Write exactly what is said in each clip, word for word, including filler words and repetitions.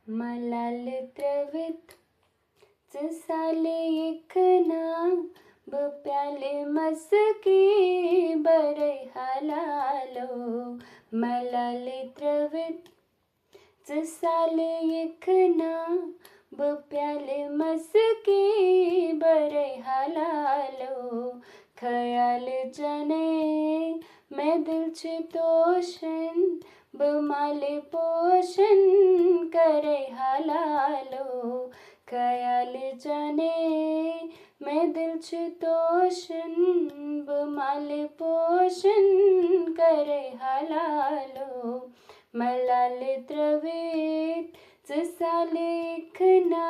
ملالہِ ترٲوِتھ ژٕ سالہِ یِکھٕ نا، بہٕ پیالہِ مسکہِ برے حلالو۔ ملالہِ ترٲوِتھ ژٕ سالہِ یِکھٕ نا، بہٕ پیالہِ مسکہِ برے حلالو۔ خیال چنے مےٚ دِل چھِ توشن، بہٕ مالہِ پوشن کرے حلالو۔ خیال چنے مےٚ دِل چھِ توشن، بہٕ مالہِ پوشن کرے حلالو۔ ملالہِ ترٲوِتھ ژٕ سالہِ یِکھٕ نا،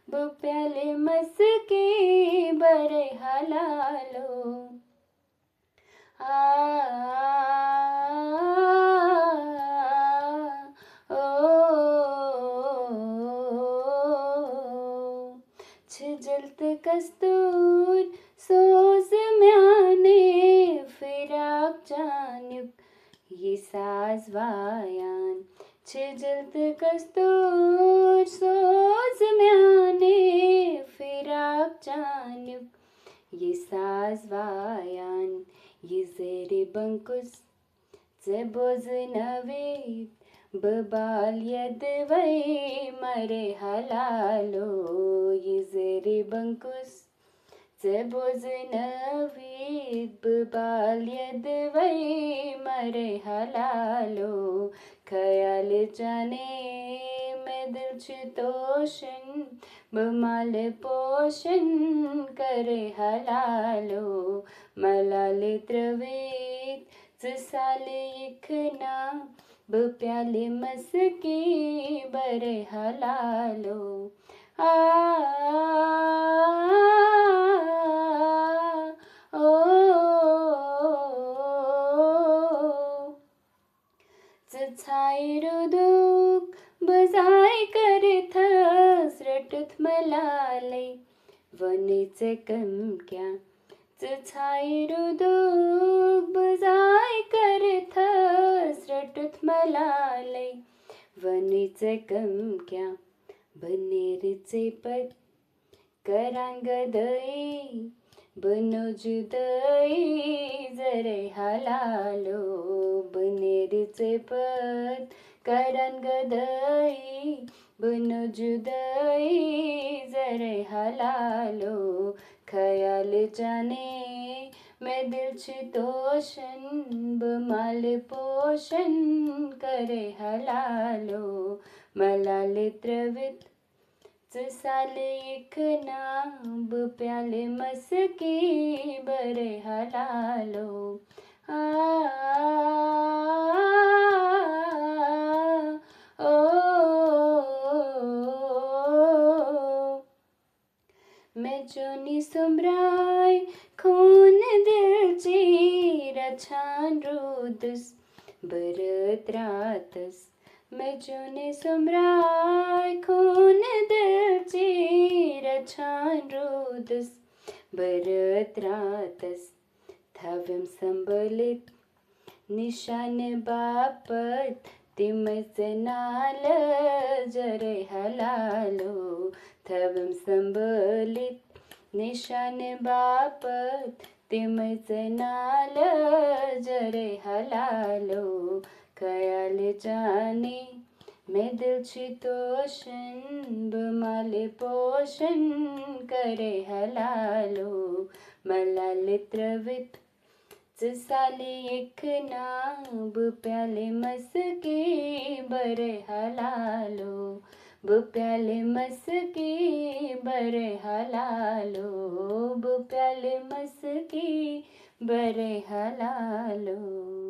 بہٕ پیالہِ مسکہِ برے حلالو۔ آ، او، چھِ جل تہٕ کستوٗر سوز میانے فراق جانیُک یہِ ساز وایان۔ چھِ جل تہٕ کستوٗر سوز میانے فراق جانیُک یہِ ساز وایان۔ یہِ زیرِ بنکُس ژےٚ بوزنٲوِتھ بہٕ بال یدوے مرے حلالو۔ یہِ زیرِ بنکُس ژےٚ بوزنٲوِتھ بہٕ بال یدوے مرے حلالو۔ خیال چنے مےٚ دِل چھِ توشن، بہٕ مالہِ پوشن کرے حلالو۔ ملالہِ ترٲوِتھ ژٕ سالہِ یِکھٕ نا، بہٕ پیالہِ مسکہِ برے حلالو۔ آ، او، ژٕ ژھایہِ روٗدُک بہٕ زاے کٔرِتھس رٔٹِتھ ملالے، وۄنٕے ژےٚ کم کیٛاہ؟ ژٕ ژھایہِ روٗدُک بہٕ زاے کٔرِتھس رٔٹِتھ ملالے، وۄنٕے ژےٚ کم کیٛاہ؟ بہٕ نیرٕ ژے پتہٕ کران گدٲیی، بہٕ نہٕ جدٲیی زرے حلالو۔ بہٕ نیرٕ ژے پتہٕ کران گدٲیی، بہٕ نہٕ جدٲیی زرے حلالو۔ خیال چنے مےٚ دِل چھِ توشن، بہٕ مالہِ پوشن کرے حلالو۔ ملالہِ ترٲوِتھ ژٕ سالہِ یِکھٕ نا، بہٕ پیالہِ مسکہِ برے حلالو۔ آ، او، مےٚ چونی سوٚمبراے خوٗن دِل چی رچھان روٗدُس بہٕ رٲتۍ راتس۔ مےٚ چونی سوٚمبراے خوٗن دِل چی رچھان روٗدُس بہٕ رٲتۍ راتس۔ تھاوِم سنبھٲلِتھ نِشانہِ باپتھ تِمے ژےٚ نالہٕ جرے حلالو۔ تھاوِم سنبھٲلِتھ نِشانہِ باپتھ تِمے ژےٚ نالہٕ جرے حلالو۔ خیال چانے مےٚ دِل چھِ توشن، بہٕ مالہِ پوشن کرے حلالو۔ ملالہِ ترٲوِتھ ژٕ سالہِ یِکھٕ نا، بہٕ پیالہِ مسکہِ برے حلالو۔ بہٕ پیالہِ مسکہِ برے حلالو۔ بہٕ پیالہِ مسکہِ برے حلالو۔